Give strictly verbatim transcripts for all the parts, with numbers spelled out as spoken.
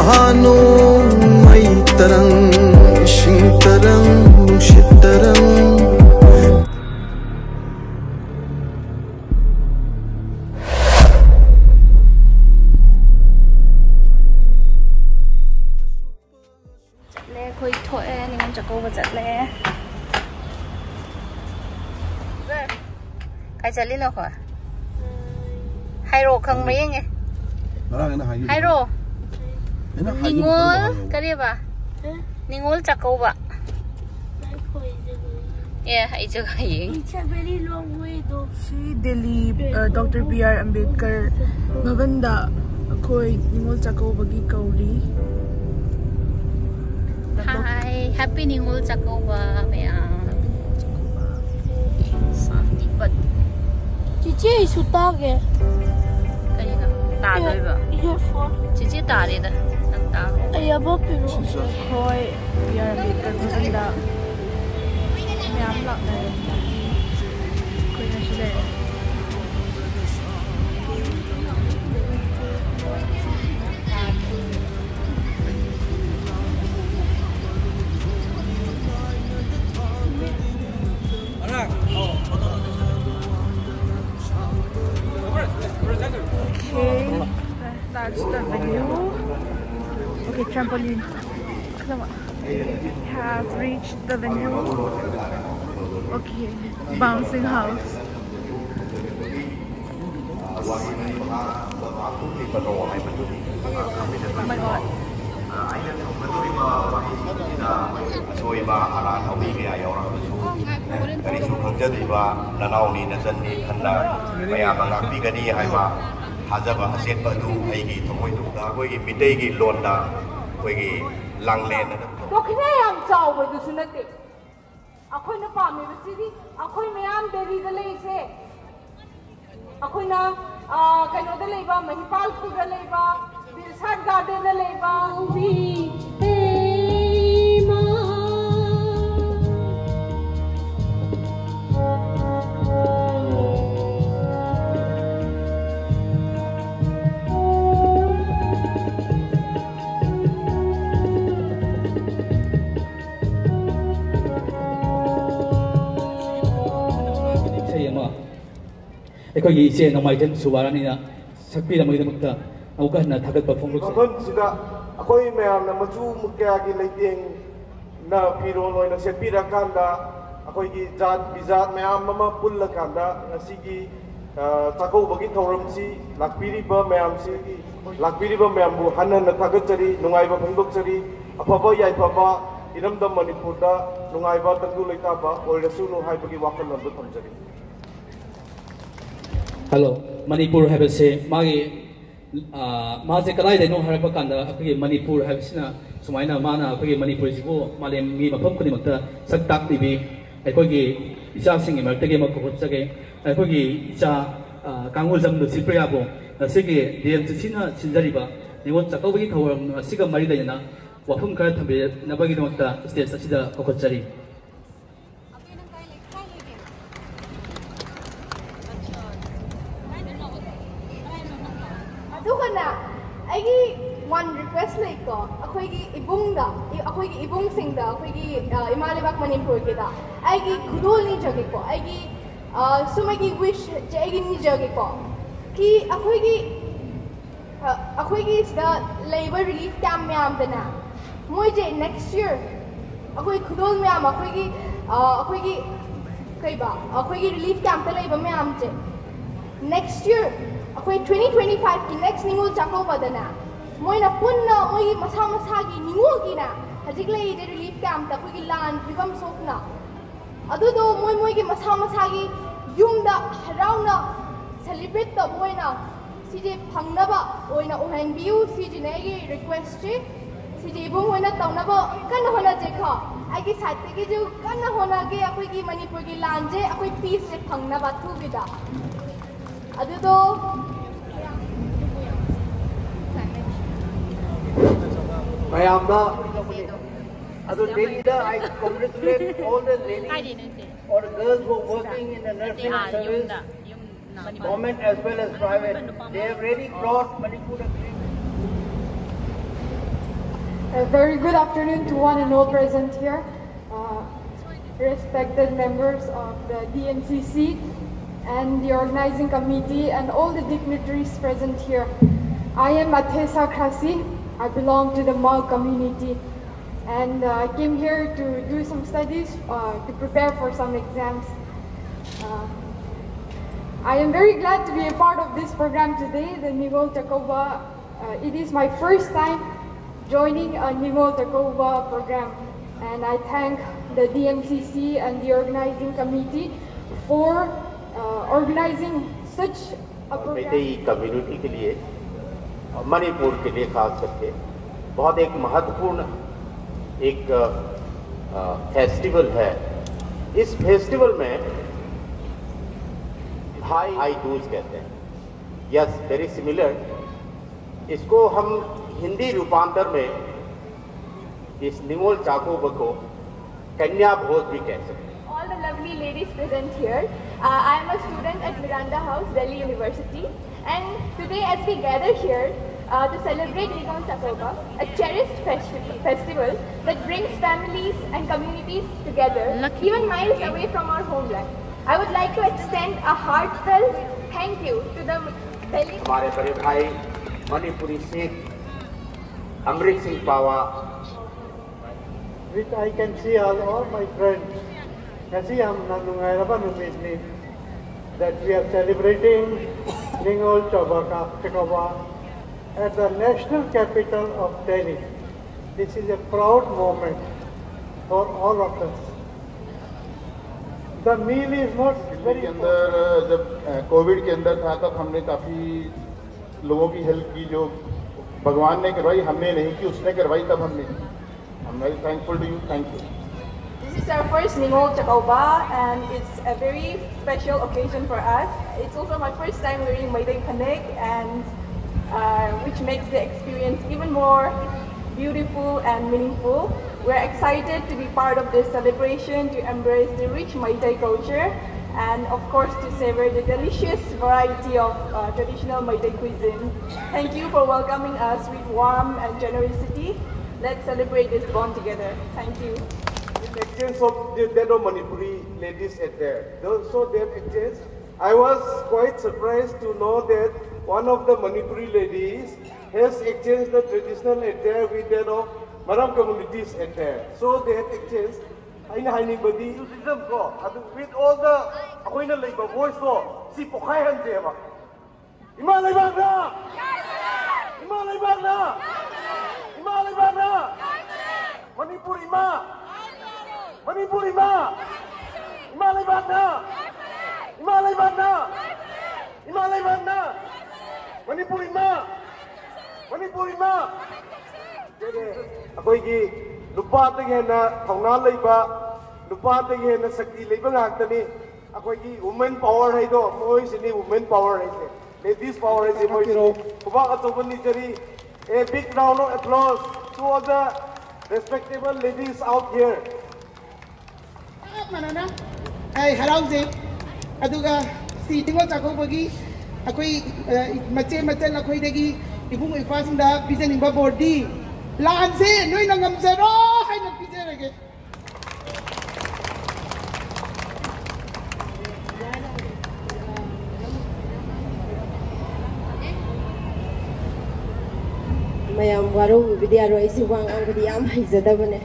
ꯍꯥꯅꯨ ꯃꯩ ꯇꯔꯪ, ꯏꯁꯤꯡ ꯇꯔꯪ, ꯅꯨꯡꯁꯤꯠ ꯇꯔꯪ꯫ ꯆꯠꯂꯦ, ꯑꯩꯈꯣꯏ ꯊꯣꯛꯑꯦ, ꯅꯤꯉꯣꯜ ꯆꯥꯛꯀꯧꯕ ꯆꯠꯂꯦ꯫ ꯀꯥꯏ ꯆꯠꯂꯤꯅꯣ ꯑꯩꯈꯣꯏ? ꯍꯥꯏꯔꯛꯑꯣ, ꯈꯪꯕ꯭ꯔꯥ ꯌꯦꯡꯒꯦ꯫ ꯉꯔꯥꯡ ꯑꯩꯅ ꯍꯥꯏꯈꯤꯕꯗꯣ꯫ ꯍꯥꯏꯔꯛꯑꯣ꯫ ꯑꯩꯅ ꯍꯥꯏꯈꯤꯕꯗꯣ ꯅꯤꯉꯣꯜ ꯍꯥꯏꯔꯛꯑꯣ꯫ ꯀꯔꯤꯕ? ꯅꯤꯉꯣꯜ ꯆꯥꯛꯀꯧꯕ꯫ ꯑꯦ, ꯑꯩꯁꯨ ꯍꯌꯦꯡ꯫ It's a very long way though. ꯁꯤ ꯗꯦꯜꯂꯤ, ꯑ, ꯗꯣꯛꯇꯔ ꯕꯤ ꯑꯥꯔ ꯑꯝꯕꯦꯗꯀꯔ ꯚꯕꯟꯗ ꯑꯩꯈꯣꯏ ꯅꯤꯉꯣꯜ ꯆꯥꯛꯀꯧꯕꯒꯤ ꯀꯧꯔꯤ꯫ ꯍꯥꯏ, ꯍꯦꯄꯤ ꯅꯤꯉꯣꯜ ꯆꯥꯛꯀꯧꯕ ꯃꯌꯥꯝ꯫ ꯁꯥꯟꯇꯤ ꯄꯠ꯫ ꯆꯤꯆꯦ, ꯑꯩꯁꯨ ꯇꯥꯒꯦ꯫ ꯀꯔꯤꯅꯣ? ꯇꯥꯗꯣꯏꯕ? Earphone꯫ ꯆꯤꯆꯦ ꯇꯥꯔꯦꯗ꯫ ꯅꯪ ꯇꯥꯔꯣ꯫ ꯑꯩ ꯑꯕꯣꯛ ꯄꯤꯔꯛꯑꯣ꯫ ꯍꯣꯏ꯫ ꯕꯤ ꯑꯥꯔ ꯑꯝꯕꯦꯗꯀꯔ ꯃꯐꯝꯗ ꯃꯌꯥꯝ ꯂꯥꯛꯅꯔꯦ꯫ ꯑꯩꯈꯣꯏꯅꯁꯨ ꯂꯩꯔꯦ꯫ Okay, that's the venue. Okay, trampoline. Come on. Have reached the venue. Okay, bouncing house. Oh my God. ꯑꯁꯣꯏꯕ ꯑꯔꯥꯟ ꯑꯋꯤ ꯀꯌꯥ ꯌꯥꯎꯔꯕꯁꯨ, ꯀꯔꯤꯁꯨ ꯈꯪꯖꯗ꯭ꯔꯤꯕ ꯅꯅꯥꯎꯅꯤ ꯅꯆꯟꯅꯤ ꯈꯟꯅ ꯃꯌꯥꯝꯅ ꯉꯥꯛꯄꯤꯒꯅꯤ ꯍꯥꯏꯕ ꯊꯥꯖꯕ ꯑꯆꯦꯠꯄ ꯑꯗꯨ ꯑꯩꯒꯤ ꯊꯃꯣꯏꯅꯨꯡꯗ, ꯑꯩꯈꯣꯏꯒꯤ ꯃꯤꯇꯩꯒꯤ ꯂꯣꯟꯗ ꯑꯩꯈꯣꯏꯒꯤ ꯂꯥꯡꯂꯦꯟ ꯑꯗꯨ ꯗꯣꯈꯤꯅꯥ ꯌꯥꯝ ꯆꯥꯎꯕꯗꯨꯁꯨ ꯅꯠꯇꯦ꯫ ꯑꯩꯈꯣꯏꯅ ꯄꯥꯝꯃꯤꯕꯁꯤꯗꯤ ꯑꯩꯈꯣꯏ ꯃꯌꯥꯝ ꯗꯦꯜꯂꯤꯗ ꯂꯩꯔꯤꯁꯦ, ꯑꯩꯈꯣꯏꯅ, ꯑ, ꯀꯩꯅꯣꯗ ꯂꯩꯕ, ꯃꯍꯤꯄꯥꯜꯄꯨꯔꯗ ꯂꯩꯕ, ꯗꯤꯜꯁꯥꯗ ꯒꯥꯔꯗꯦꯟꯗ ꯂꯩꯕ, ꯑꯩꯈꯣꯏꯒꯤ ꯏꯆꯦ ꯅꯣꯡꯃꯥꯏꯊꯦꯝ ꯁꯨꯕꯥꯔꯥꯅꯤꯅ ꯁꯛꯄꯤꯔꯝꯕꯒꯤꯗꯃꯛꯇ ꯑꯃꯨꯛꯀ ꯍꯟꯅ ꯊꯥꯒꯠꯄ ꯐꯣꯡꯗꯣꯛꯆꯔꯤ꯫ ꯃꯐꯝꯁꯤꯗ ꯑꯩꯈꯣꯏ ꯃꯌꯥꯝꯅ ꯃꯆꯨ ꯀꯌꯥꯒꯤ ꯂꯩꯇꯦꯡꯅ ꯐꯤꯔꯣꯜ ꯑꯣꯏꯅ ꯁꯦꯠꯄꯤꯔꯀꯥꯟꯗ ꯑꯩꯈꯣꯏꯒꯤ ꯖꯥꯠ ꯕꯤꯖꯥꯠ ꯃꯌꯥꯝ ꯑꯃ ꯄꯨꯜꯂꯀꯥꯟꯗ ꯉꯁꯤꯒꯤ ꯆꯥꯛꯀꯧꯕꯒꯤ ꯊꯧꯔꯝꯁꯤ ꯂꯥꯛꯄꯤꯔꯤꯕ ꯃꯌꯥꯝꯁꯤꯒꯤ ꯂꯥꯛꯄꯤꯔꯤꯕ ꯃꯌꯥꯝꯕꯨ ꯍꯟꯅ ꯍꯟꯅ ꯊꯥꯒꯠꯆꯔꯤ, ꯅꯨꯡꯉꯥꯏꯕ ꯐꯣꯡꯗꯣꯛꯆꯔꯤ꯫ ꯑꯐꯕ ꯌꯥꯏꯐꯕ ꯏꯔꯝꯗꯝ ꯃꯅꯤꯄꯨꯔꯗ ꯅꯨꯡꯉꯥꯏꯕ ꯇꯪꯗꯨ ꯂꯩꯇꯥꯕ ꯑꯣꯏꯔꯁꯅꯨ ꯍꯥꯏꯕꯒꯤ ꯋꯥꯈꯜꯂꯣꯟꯗꯨ ꯊꯝꯖꯔꯤ꯫ ꯍꯜꯂꯣ꯫ ꯃꯅꯤꯄꯨꯔ ꯍꯥꯏꯕꯁꯦ ꯃꯥꯒꯤ ꯃꯥꯁꯦ ꯀꯗꯥꯏꯗꯩꯅꯣ ꯍꯥꯏꯔꯛꯄ ꯀꯥꯟꯗ ꯑꯩꯈꯣꯏꯒꯤ ꯃꯅꯤꯄꯨꯔ ꯍꯥꯏꯕꯁꯤꯅ ꯁꯨꯃꯥꯏꯅ ꯃꯥꯅ ꯑꯩꯈꯣꯏꯒꯤ ꯃꯅꯤꯄꯨꯔꯁꯤꯕꯨ ꯃꯥꯂꯦꯝꯒꯤ ꯃꯐꯝ ꯈꯨꯗꯤꯡꯃꯛꯇ ꯁꯛ ꯇꯥꯛꯂꯤꯕꯤ ꯑꯩꯈꯣꯏꯒꯤ ꯏꯆꯥꯁꯤꯡꯒꯤ ꯃꯔꯛꯇꯒꯤ ꯑꯃ ꯀꯧꯈꯠꯆꯒꯦ꯫ ꯑꯩꯈꯣꯏꯒꯤ ꯏꯆꯥ ꯀꯥꯡꯒꯨꯖꯝ ꯂꯨꯁꯤꯄ꯭ꯔꯤꯌꯥꯕꯨ ꯉꯁꯤꯒꯤ ꯗꯤ ꯑꯦꯝ ꯁꯤ ꯁꯤꯅ ꯁꯤꯟꯖꯔꯤꯕ ꯅꯤꯉꯣꯜ ꯆꯥꯛꯀꯧꯕꯒꯤ ꯊꯧꯔꯝ ꯑꯁꯤꯒ ꯃꯔꯤ ꯂꯩꯅꯅ ꯋꯥꯐꯝ ꯈꯔ ꯊꯝꯕꯤꯅꯕꯒꯤꯗꯃꯛꯇ ꯁ꯭ꯇꯦꯖ ꯑꯁꯤꯗ ꯀꯧꯈꯠꯆꯔꯤ꯫ ꯑꯗꯨꯒꯅꯦ ꯑꯩꯒꯤ ꯋꯥꯟ ꯔꯤꯀ꯭ꯋꯦꯁ ꯂꯩꯀꯣ, ꯑꯩꯈꯣꯏꯒꯤ ꯏꯕꯨꯡꯗ ꯑꯩꯈꯣꯏꯒꯤ ꯏꯕꯨꯡꯁꯤꯡꯗ ꯑꯩꯈꯣꯏꯒꯤ ꯏꯃꯥ ꯂꯩꯕꯥꯛ ꯃꯅꯤꯄꯨꯔꯒꯤꯗ ꯑꯩꯒꯤ ꯈꯨꯗꯣꯜ ꯅꯤꯖꯒꯦꯀꯣ꯫ ꯑꯩꯒꯤ ꯁꯨꯝ ꯑꯩꯒꯤ ꯋꯤꯁꯁꯦ ꯑꯩꯒꯤ ꯅꯤꯖꯒꯦꯀꯣ꯫ ꯀꯤ ꯑꯩꯈꯣꯏꯒꯤ ꯑꯩꯈꯣꯏꯒꯤ ꯁꯤꯗ ꯂꯩꯕ ꯔꯤꯂꯤꯐ ꯀꯦꯝꯞ ꯃꯌꯥꯝꯗꯅꯦ ꯃꯣꯏꯁꯦ ꯅꯦꯛꯁ ꯌꯔ ꯑꯩꯈꯣꯏ ꯈꯨꯗꯣꯜ ꯃꯌꯥꯝ ꯑꯩꯈꯣꯏꯒꯤ ꯑꯩꯈꯣꯏꯒꯤ ꯀꯩꯕ ꯑꯩꯈꯣꯏꯒꯤ ꯔꯤꯂꯤꯐ ꯀꯦꯝꯞꯇ ꯂꯩꯕ ꯃꯌꯥꯝꯁꯦ ꯅꯦꯛꯁ ꯌꯔ ꯑꯩꯈꯣꯏ ꯇ꯭ꯋꯦꯟꯇꯤ ꯇ꯭ꯋꯦꯟꯇꯤ ꯐꯥꯏꯚꯀꯤ ꯅꯦꯛꯁ ꯅꯤꯉꯣꯜ ꯆꯥꯛꯀꯧꯕꯗꯅꯦ ꯃꯣꯏꯅ ꯄꯨꯟꯅ ꯃꯣꯏꯒꯤ ꯃꯁꯥ ꯃꯁꯥꯒꯤ ꯅꯤꯉꯣꯜꯒꯤꯅꯦ ꯍꯧꯖꯤꯛ ꯂꯩꯔꯤꯁꯦ ꯔꯤꯂꯤꯐ ꯀꯦꯝꯞꯇ ꯑꯩꯈꯣꯏꯒꯤ ꯂꯥꯟ ꯐꯤꯕꯝ ꯁꯣꯛꯅ ꯑꯗꯨꯗꯣ ꯃꯣꯏ ꯃꯣꯏꯒꯤ ꯃꯁꯥ ꯃꯁꯥꯒꯤ ꯌꯨꯝꯗ ꯍꯔꯥꯎꯅ ꯁꯦꯂꯤꯕ꯭ꯔꯦꯠ ꯇꯧꯕ ꯑꯣꯏꯅ ꯁꯤꯁꯦ ꯐꯪꯅꯕ ꯑꯣꯏꯅ ꯑꯣꯏꯍꯟꯕꯤꯌꯨ꯫ ꯁꯤꯁꯤꯅꯦ ꯑꯩꯒꯤ ꯔꯤꯀ꯭ꯋꯦꯁꯁꯦ꯫ ꯁꯤꯁꯦ ꯏꯕꯨꯡ ꯍꯣꯏꯅ ꯇꯧꯅꯕ ꯀꯟꯅ ꯍꯣꯠꯅꯖꯩꯀꯣ꯫ ꯑꯩꯒꯤ ꯁꯥꯏꯠꯇꯒꯤꯁꯨ ꯀꯟꯅ ꯍꯣꯠꯅꯒꯦ ꯑꯩꯈꯣꯏꯒꯤ ꯃꯅꯤꯄꯨꯔꯒꯤ ꯂꯥꯟꯁꯦ ꯑꯩꯈꯣꯏ ꯄꯤꯁꯁꯦ ꯐꯪꯅꯕ ꯑꯊꯨꯕꯤꯗ꯫ ꯑꯗꯨꯗꯣ ꯃꯌꯥꯝꯗ ꯑꯗꯣ ꯗꯦꯜꯂꯤꯗ I congratulate all the ladies or girls who are working in the nursing service, government as well as private. They have really brought Manipur a great A very good afternoon to one and all present here. Uh, respected members of the D N C C, and the organizing committee and all the dignitaries present here. I am Athesa Khasi. I belong to the Hmar community, and uh, I came here to do some studies uh, to prepare for some exams. Uh, I am very glad to be a part of this program today, the Ningol Chakouba. Uh, it is my first time joining a Ningol Chakouba program, and I thank the D M C C and the organizing committee for uh, organizing such a program. میتئی کمیونٹی کے لیے اور منی پور کے لیے خاص کر کے بہت ایک مہتوپورن ایک فیسٹیول ہے. اس فیسٹیول میں بھائی بھائی دوج کہتے ہیں. یس, ویری سملر. اس کو ہم ہندی روپانتر میں اس ننگول چاکوبا کو کنیا بھوج بھی کہہ سکتے ہیں. All the lovely ladies present here. Uh, I am a student at Miranda House, Delhi University, and today, as we gather here uh, to celebrate Ningol Chakouba, a cherished festi- festival that brings families and communities together, even miles away from our homeland, I would like to extend a heartfelt thank you to the Delhi ہمارے بڑے بھائی منی پوری سکھ امرت سنگھ پاوا, which I can see all, all my friends. Ngasi ang nanungairaban ng Midni that we are celebrating Ningol Chobaka Chakouba at the national capital of Delhi. This is a proud moment for all of us. The meal is not Delhi very के अंदर जब Covid के अंदर था तब हमने काफ़ी लोगों की हेल्प की. जो भगवान ने करवाई, हमने नहीं की, उसने करवाई, तब हमने की. I'm very thankful to you. Thank you. This is our first Ningol Chakouba, and it's a very special occasion for us. It's also my first time wearing Meitei Phanek, and uh, which makes the experience even more beautiful and meaningful. We're excited to be part of this celebration, to embrace the rich Meitei culture, and of course to savor the delicious variety of uh, traditional Meitei cuisine. Thank you for welcoming us with warmth and generosity. Let's celebrate this bond together. Thank you. Exchange of the dead of Manipuri ladies at there. Those so their exchange I was quite surprised to know that one of the Manipuri ladies has exchanged the traditional attire with that of Maram community's attire. So they had exchanged. ꯑꯩꯅ ꯍꯥꯏꯅꯤꯡꯕꯗꯤ ꯁꯤꯖꯝ ꯀꯣ, ꯑꯗꯨ with all the ꯑꯩꯈꯣꯏꯅ ꯂꯩꯕ voice ꯇꯣ ꯁꯤ ꯄꯣꯛꯈꯥꯏꯍꯟꯁꯦꯕ꯫ ꯏꯃꯥ ꯂꯩꯕꯥꯛꯅ! ꯏꯃꯥ ꯂꯩꯕꯥꯛꯅ! ꯏꯃꯥ ꯂꯩꯕꯥꯛꯅ! ꯃꯅꯤꯄꯨꯔ ꯏꯃꯥ! ꯃꯅꯤꯄꯨꯔ ꯏꯃꯥ! ꯏꯃꯥ ꯂꯩꯕꯥꯛꯅ! ꯏꯃꯥ ꯂꯩꯕꯥꯛꯅ! ꯏꯃꯥ ꯂꯩꯕꯥꯛꯅ! ꯃꯅꯤꯄꯨꯔ ꯏꯃꯥ! ꯃꯅꯤꯄꯨꯔ ꯏꯃꯥ! ꯑꯩꯈꯣꯏꯒꯤ ꯅꯨꯄꯥꯗꯒꯤ ꯍꯦꯟꯅ ꯊꯧꯅꯥ ꯂꯩꯕ, ꯅꯨꯄꯥꯗꯒꯤ ꯍꯦꯟꯅ ꯁꯛꯇꯤ ꯂꯩꯕ ꯉꯥꯛꯇꯅꯤ꯫ ꯑꯩꯈꯣꯏꯒꯤ women power ꯍꯥꯏꯗꯣ ꯃꯣꯏꯁꯤꯅꯤ, women power ꯍꯥꯏꯁꯦ, ladies power ꯍꯥꯏꯁꯦ ꯃꯣꯏꯁꯤꯅꯤ꯫ ꯈꯨꯕꯥꯛ ꯑꯆꯧꯕ ꯅꯤꯖꯔꯤ꯫ A big round of applause to all the respectable ladies out here. ꯆꯞ ꯃꯥꯟꯅꯅ ꯑꯩ ꯍꯔꯥꯎꯖꯩ꯫ ꯑꯗꯨꯒ ꯁꯤ ꯅꯤꯉꯣꯜ ꯆꯥꯛꯀꯧꯕꯒꯤ ꯑꯩꯈꯣꯏ, ꯑ, ꯃꯆꯦ ꯃꯆꯜ ꯑꯩꯈꯣꯏꯗꯒꯤ ꯏꯕꯨꯡ ꯏꯄ꯭ꯋꯥꯁꯤꯡꯗ ꯄꯤꯖꯅꯤꯡꯕ ꯕꯣꯔꯗꯤ, ꯂꯥꯟꯁꯦ ꯅꯣꯏꯅ ꯉꯝꯖꯔꯣ ꯍꯥꯏꯅ ꯄꯤꯖꯔꯒꯦ꯫ ꯃꯌꯥꯝ ꯋꯥꯔꯧꯕꯤꯕꯗꯤ ꯌꯥꯔꯣꯏ, ꯑꯩꯁꯦ ꯋꯥ ꯉꯥꯡꯕꯗꯤ ꯌꯥꯝ ꯍꯩꯖꯗꯕꯅꯦ꯫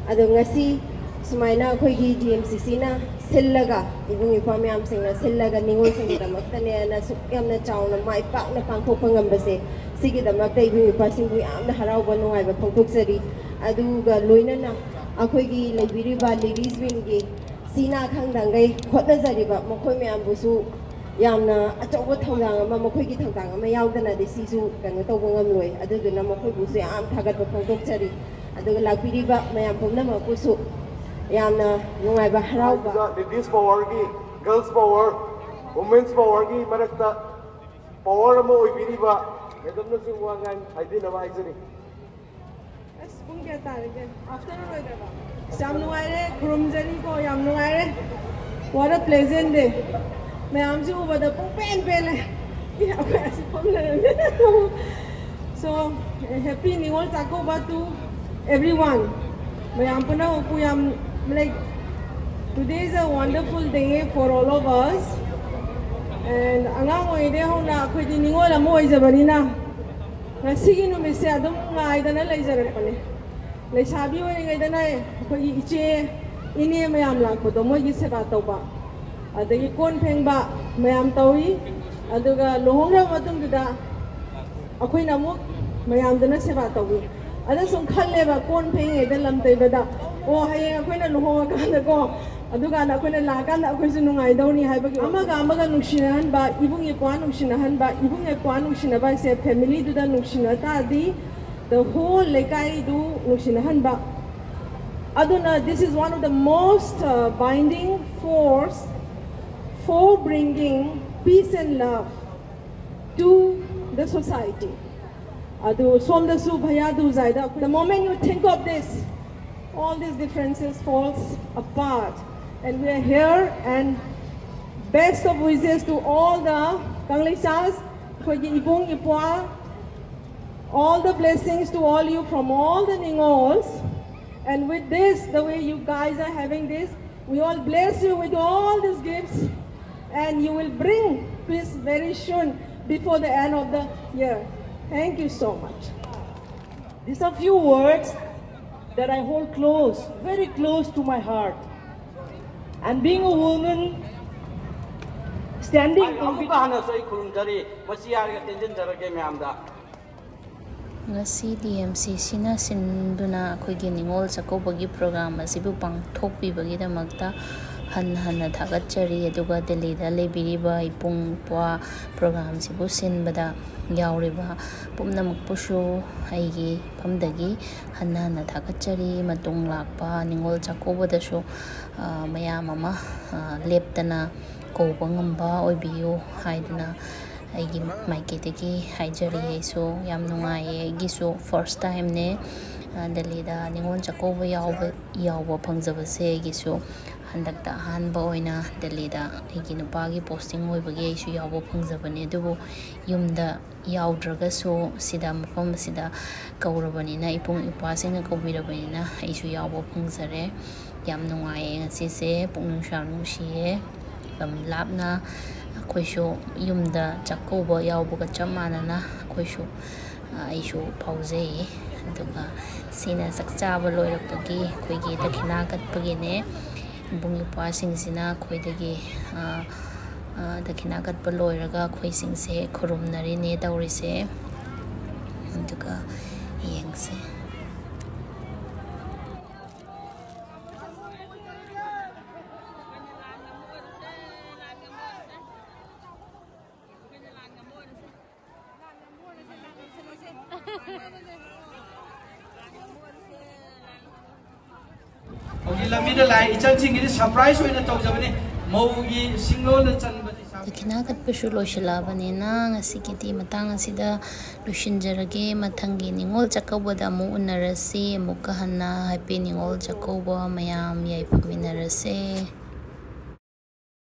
ꯑꯗꯣ ꯉꯁꯤ ꯁꯨꯃꯥꯏꯅ ꯑꯩꯈꯣꯏꯒꯤ ꯗꯤ ꯑꯦꯝ ꯁꯤ ꯁꯤꯅ ꯁꯤꯜꯂꯒ, ꯏꯕꯨꯡ ꯏꯄ꯭ꯋꯥ ꯃꯌꯥꯝꯁꯤꯡꯅ ꯁꯤꯜꯂꯒ ꯅꯤꯉꯣꯜꯁꯤꯡꯒꯤꯗꯃꯛꯇꯅꯦꯅ ꯁꯨꯛ ꯌꯥꯝꯅ ꯆꯥꯎꯅ ꯃꯥꯏ ꯄꯥꯛꯅ ꯄꯥꯡꯊꯣꯛꯄ ꯉꯝꯕꯁꯦ, ꯁꯤꯒꯤꯗꯃꯛꯇ ꯏꯕꯨꯡ ꯏꯄ꯭ꯋꯥꯁꯤꯡꯕꯨ ꯌꯥꯝꯅ ꯍꯔꯥꯎꯕ ꯅꯨꯡꯉꯥꯏꯕ ꯐꯣꯡꯗꯣꯛꯆꯔꯤ꯫ ꯑꯗꯨꯒ ꯂꯣꯏꯅꯅ ꯑꯩꯈꯣꯏꯒꯤ ꯂꯩꯕꯤꯔꯤꯕ ꯂꯦꯗꯤꯁ ꯋꯤꯡꯒꯤ ꯁꯤ ꯅꯥ ꯈꯪꯗꯉꯩ ꯍꯣꯠꯅꯖꯔꯤꯕ ꯃꯈꯣꯏ ꯃꯌꯥꯝꯕꯨꯁꯨ ꯌꯥꯝꯅ ꯑꯆꯧꯕ ꯊꯧꯗꯥꯡ ꯑꯃ, ꯃꯈꯣꯏꯒꯤ ꯊꯧꯗꯥꯡ ꯑꯃ ꯌꯥꯎꯗꯅꯗꯤ ꯁꯤꯁꯨ ꯀꯩꯅꯣ ꯇꯧꯕ ꯉꯝꯂꯣꯏ꯫ ꯑꯗꯨꯗꯨꯅ ꯃꯈꯣꯏꯕꯨꯁꯨ ꯌꯥꯝ ꯊꯥꯒꯠꯄ ꯐꯣꯡꯗꯣꯛꯆꯔꯤ꯫ ꯑꯗꯨꯒ ꯂꯥꯛꯄꯤꯔꯤꯕ ꯃꯌꯥꯝ ꯄꯨꯝꯅꯃꯛꯄꯨꯁꯨ ꯌꯥꯝꯅ ꯅꯨꯡꯉꯥꯏꯕ, ꯍꯔꯥꯎꯕ꯫ ꯑꯗꯨꯒ ladies powerꯒꯤ, girls power, women's powerꯒꯤ ꯃꯔꯛꯇ power ꯑꯃ ꯑꯣꯏꯕꯤꯔꯤꯕ madamꯅꯁꯨ ꯋꯥ ꯉꯥꯡ ꯍꯥꯏꯕꯤꯅꯕ ꯍꯥꯏꯖꯔꯤ꯫ ꯑꯁ, ꯄꯨꯡ ꯀꯌꯥ ꯇꯥꯔꯒꯦ? Afternoon ꯑꯣꯏꯗ꯭ꯔꯕ? ꯑꯁ, ꯌꯥꯝ ꯅꯨꯡꯉꯥꯏꯔꯦ, ꯈꯨꯔꯨꯝꯖꯔꯤꯀꯣ, ꯌꯥꯝ ꯅꯨꯡꯉꯥꯏꯔꯦ꯫ What a pleasant day. ꯃꯌꯥꯝꯁꯤ ꯎꯕꯗ ꯄꯨꯡ ꯄꯦꯟ ꯄꯦꯜꯂꯦ꯫ ꯑꯩꯈꯣꯏ ꯑꯁꯤ ꯐꯝ ꯂꯩꯔꯝꯃꯦ꯫ So, happy Ningol Chakkouba to everyone. ꯃꯌꯥꯝ ꯄꯨꯝꯅꯃꯛꯄꯨ ꯌꯥꯝ, like, Today is a wonderful day for all of us. And ꯑꯉꯥꯡ ꯑꯣꯏꯔꯤꯉꯩꯗꯩ ꯍꯧꯅ ꯑꯩꯈꯣꯏꯗꯤ ꯅꯤꯉꯣꯜ ꯑꯃ ꯑꯣꯏꯖꯕꯅꯤꯅ ꯉꯁꯤꯒꯤ ꯅꯨꯃꯤꯠꯁꯦ ꯑꯗꯨꯝ ꯉꯥꯏꯗꯅ ꯂꯩꯖꯔꯛꯄꯅꯦ꯫ ꯂꯩꯁꯥꯕꯤ ꯑꯣꯏꯔꯤꯉꯩꯗꯅ ꯑꯩꯈꯣꯏꯒꯤ ꯏꯆꯦ ꯏꯅꯦ ꯃꯌꯥꯝ ꯂꯥꯛꯄꯗꯣ ꯃꯣꯏꯒꯤ ꯁꯦꯕꯥ ꯇꯧꯕ, ꯑꯗꯒꯤ ꯀꯣꯟ ꯐꯦꯡꯕ ꯃꯌꯥꯝ ꯇꯧꯏ꯫ ꯑꯗꯨꯒ ꯂꯨꯍꯣꯡꯈ꯭ꯔꯕ ꯃꯇꯨꯡꯗꯨꯗ ꯑꯩꯈꯣꯏꯅ ꯑꯃꯨꯛ ꯃꯌꯥꯝꯗꯨꯅ ꯁꯦꯕꯥ ꯇꯧꯏ꯫ ꯑꯗ ꯁꯨꯝ ꯈꯜꯂꯦꯕ, ꯀꯣꯟ ꯐꯦꯡꯉꯤꯉꯩꯗ ꯂꯝ ꯇꯩꯕꯗ, ꯑꯣ, ꯍꯌꯦꯡ ꯑꯩꯈꯣꯏꯅ ꯂꯨꯍꯣꯡꯉꯀꯥꯟꯗꯀꯣ, ꯑꯗꯨꯀꯥꯟꯗ ꯑꯩꯈꯣꯏꯅ ꯂꯥꯛꯑꯀꯥꯟꯗ ꯑꯩꯈꯣꯏꯁꯨ ꯅꯨꯡꯉꯥꯏꯗꯧꯅꯤ ꯍꯥꯏꯕꯒꯤ, ꯑꯃꯒ ꯑꯃꯒ ꯅꯨꯡꯁꯤꯅꯍꯟꯕ, ꯏꯕꯨꯡ ꯏꯄ꯭ꯋꯥ ꯅꯨꯡꯁꯤꯅꯍꯟꯕ, ꯏꯕꯨꯡ ꯏꯄ꯭ꯋꯥ ꯅꯨꯡꯁꯤꯅꯕ ꯍꯥꯏꯁꯦ ꯐꯦꯃꯤꯂꯤꯗꯨꯗ ꯅꯨꯡꯁꯤꯅ ꯇꯥꯔꯗꯤ, the whole ꯂꯩꯀꯥꯏꯗꯨ ꯅꯨꯡꯁꯤꯅꯍꯟꯕ꯫ ꯑꯗꯨꯅ this is one of the most, uh, binding force for bringing peace and love to the society. ꯑꯗꯨ ꯁꯣꯝꯗꯁꯨ ꯚꯩꯌꯥ ꯗꯨꯖ ꯍꯥꯏꯗ, the moment you think of this, all these differences falls apart. And we are here, and best of wishes to all the Kanglechas, ꯑꯩꯈꯣꯏꯒꯤ ꯏꯕꯨꯡ ꯏꯄ꯭ꯋꯥ, all the blessings to all you from all the Ningols. And with this, the way you guys are having this, we all bless you with all these gifts, and you will bring peace very soon before the end of the year. Thank you so much. These are few words that I hold close, very close to my heart. And being a woman standing in ꯑꯃꯨꯛꯀ ꯍꯟꯅꯁꯨ ꯑꯩ ꯈꯨꯔꯨꯝꯖꯔꯤ꯫ ꯃꯁꯤ ꯍꯥꯏꯔꯒ ꯇꯦꯟꯁꯤꯟꯖꯔꯒꯦ ꯃꯌꯥꯝꯗ꯫ ꯉꯁꯤ D M C ꯁꯤꯅ ꯁꯤꯟꯗꯨꯅ ꯑꯩꯈꯣꯏꯒꯤ ꯅꯤꯉꯣꯜ ꯆꯥꯛꯀꯧꯕꯒꯤ ꯄ꯭ꯔꯣꯒ꯭ꯔꯥꯝ ꯑꯁꯤꯕꯨ ꯄꯥꯡꯊꯣꯛꯄꯤꯕꯒꯤꯗꯃꯛꯇ ꯍꯟꯅ ꯍꯟꯅ ꯊꯥꯒꯠꯆꯔꯤ꯫ ꯑꯗꯨꯒ ꯗꯦꯜꯂꯤꯗ ꯂꯩꯕꯤꯔꯤꯕ ꯏꯄꯨꯡ ꯏꯄ꯭ꯋꯥ ꯄ꯭ꯔꯣꯒ꯭ꯔꯥꯝꯁꯤꯕꯨ ꯁꯤꯟꯕꯗ ꯌꯥꯎꯔꯤꯕ ꯄꯨꯝꯅꯃꯛꯄꯨꯁꯨ ꯑꯩꯒꯤ ꯏꯐꯝꯗꯒꯤ ꯍꯟꯅ ꯍꯟꯅ ꯊꯥꯒꯠꯆꯔꯤ꯫ ꯃꯇꯨꯡ ꯂꯥꯛꯄ ꯅꯤꯉꯣꯜ ꯆꯥꯛꯀꯧꯕꯗꯁꯨ ꯃꯌꯥꯝ ꯑꯃ ꯂꯦꯞꯇꯅ ꯀꯧꯕ ꯉꯝꯕ ꯑꯣꯏꯕꯤꯌꯨ ꯍꯥꯏꯗꯨꯅ ꯑꯩꯒꯤ ꯃꯥꯏꯀꯩꯗꯒꯤ ꯍꯥꯏꯖꯔꯤ꯫ ꯑꯩꯁꯨ ꯌꯥꯝ ꯅꯨꯡꯉꯥꯏꯌꯦ꯫ ꯑꯩꯒꯤꯁꯨ ꯐꯥꯔꯁ ꯇꯥꯏꯝꯅꯦ ꯗꯦꯜꯂꯤꯗ ꯅꯤꯉꯣꯜ ꯆꯥꯛꯀꯧꯕ ꯌꯥꯎꯕ ꯌꯥꯎꯕ ꯐꯪꯖꯕꯁꯦ꯫ ꯑꯩꯒꯤꯁꯨ ꯍꯟꯗꯛꯇ ꯑꯍꯥꯟꯕ ꯑꯣꯏꯅ ꯗꯦꯜꯂꯤꯗ ꯑꯩꯒꯤ ꯅꯨꯄꯥꯒꯤ ꯄꯣꯁꯇꯤꯡ ꯑꯣꯏꯕꯒꯤ ꯑꯩꯁꯨ ꯌꯥꯎꯕ ꯐꯪꯖꯕꯅꯦ꯫ ꯑꯗꯨꯕꯨ ꯌꯨꯝꯗ ꯌꯥꯎꯗ꯭ꯔꯒꯁꯨ ꯁꯤꯗ ꯃꯐꯝ ꯑꯁꯤꯗ ꯀꯧꯔꯕꯅꯤꯅ, ꯏꯄꯨꯡ ꯏꯄ꯭ꯋꯥꯁꯤꯡꯅ ꯀꯧꯕꯤꯔꯕꯅꯤꯅ ꯑꯩꯁꯨ ꯌꯥꯎꯕ ꯐꯪꯖꯔꯦ꯫ ꯌꯥꯝ ꯅꯨꯡꯉꯥꯏꯌꯦ ꯉꯁꯤꯁꯦ, ꯄꯨꯛꯅꯤꯡꯁꯨ ꯌꯥꯝ ꯅꯨꯡꯁꯤꯌꯦ꯫ ꯂꯝ ꯂꯥꯞꯅ ꯑꯩꯈꯣꯏꯁꯨ ꯌꯨꯝꯗ ꯆꯥꯛꯀꯧꯕ ꯌꯥꯎꯕꯒ ꯆꯞ ꯃꯥꯟꯅꯅ ꯑꯩꯈꯣꯏꯁꯨ, ꯑ, ꯑꯩꯁꯨ ꯐꯥꯎꯖꯩꯌꯦ꯫ ꯑꯗꯨꯒ ꯁꯤꯅ ꯆꯥꯛ ꯆꯥꯕ ꯂꯣꯏꯔꯛꯄꯒꯤ ꯑꯩꯈꯣꯏꯒꯤ ꯗꯈꯤꯅꯥ ꯀꯠꯄꯒꯤꯅꯦ꯫ ꯏꯕꯨꯡ ꯏꯄ꯭ꯋꯥꯁꯤꯡꯁꯤꯅ ꯑꯩꯈꯣꯏꯗꯒꯤ, ꯑ, ꯑ, ꯗꯈꯤꯅꯥ ꯀꯠꯄ ꯂꯣꯏꯔꯒ ꯑꯩꯈꯣꯏꯁꯤꯡꯁꯦ ꯈꯨꯔꯨꯝꯅꯔꯤꯅꯦ ꯇꯧꯔꯤꯁꯦ꯫ ꯑꯗꯨꯒ ꯌꯦꯡꯁꯦ꯫ ꯍꯧꯖꯤꯛ ꯂꯝꯕꯤꯗ ꯂꯥꯛꯏ ꯏꯆꯟꯁꯤꯡꯒꯤꯗꯤ ꯁꯔꯄ꯭ꯔꯥꯏꯖ ꯑꯣꯏꯅ ꯇꯧꯖꯕꯅꯤ꯫ ꯃꯧꯒꯤ ꯁꯤꯡꯂꯣꯟꯗ ꯆꯟꯕꯗꯤ ꯗꯈꯤꯅꯥ ꯀꯠꯄꯁꯨ ꯂꯣꯏꯁꯤꯜꯂꯛꯑꯕꯅꯤꯅ ꯉꯁꯤꯒꯤꯗꯤ ꯃꯇꯥꯡ ꯑꯁꯤꯗ ꯂꯣꯏꯁꯤꯟꯖꯔꯒꯦ꯫ ꯃꯊꯪꯒꯤ ꯅꯤꯉꯣꯜ ꯆꯥꯛꯀꯧꯕꯗ ꯑꯃꯨꯛ ꯎꯅꯔꯁꯤ꯫ ꯑꯃꯨꯛꯀ ꯍꯟꯅ ꯍꯦꯄꯤ ꯅꯤꯉꯣꯜ ꯆꯥꯛꯀꯧꯕ ꯃꯌꯥꯝ ꯌꯥꯏꯐꯃꯤꯟꯅꯔꯁꯦ꯫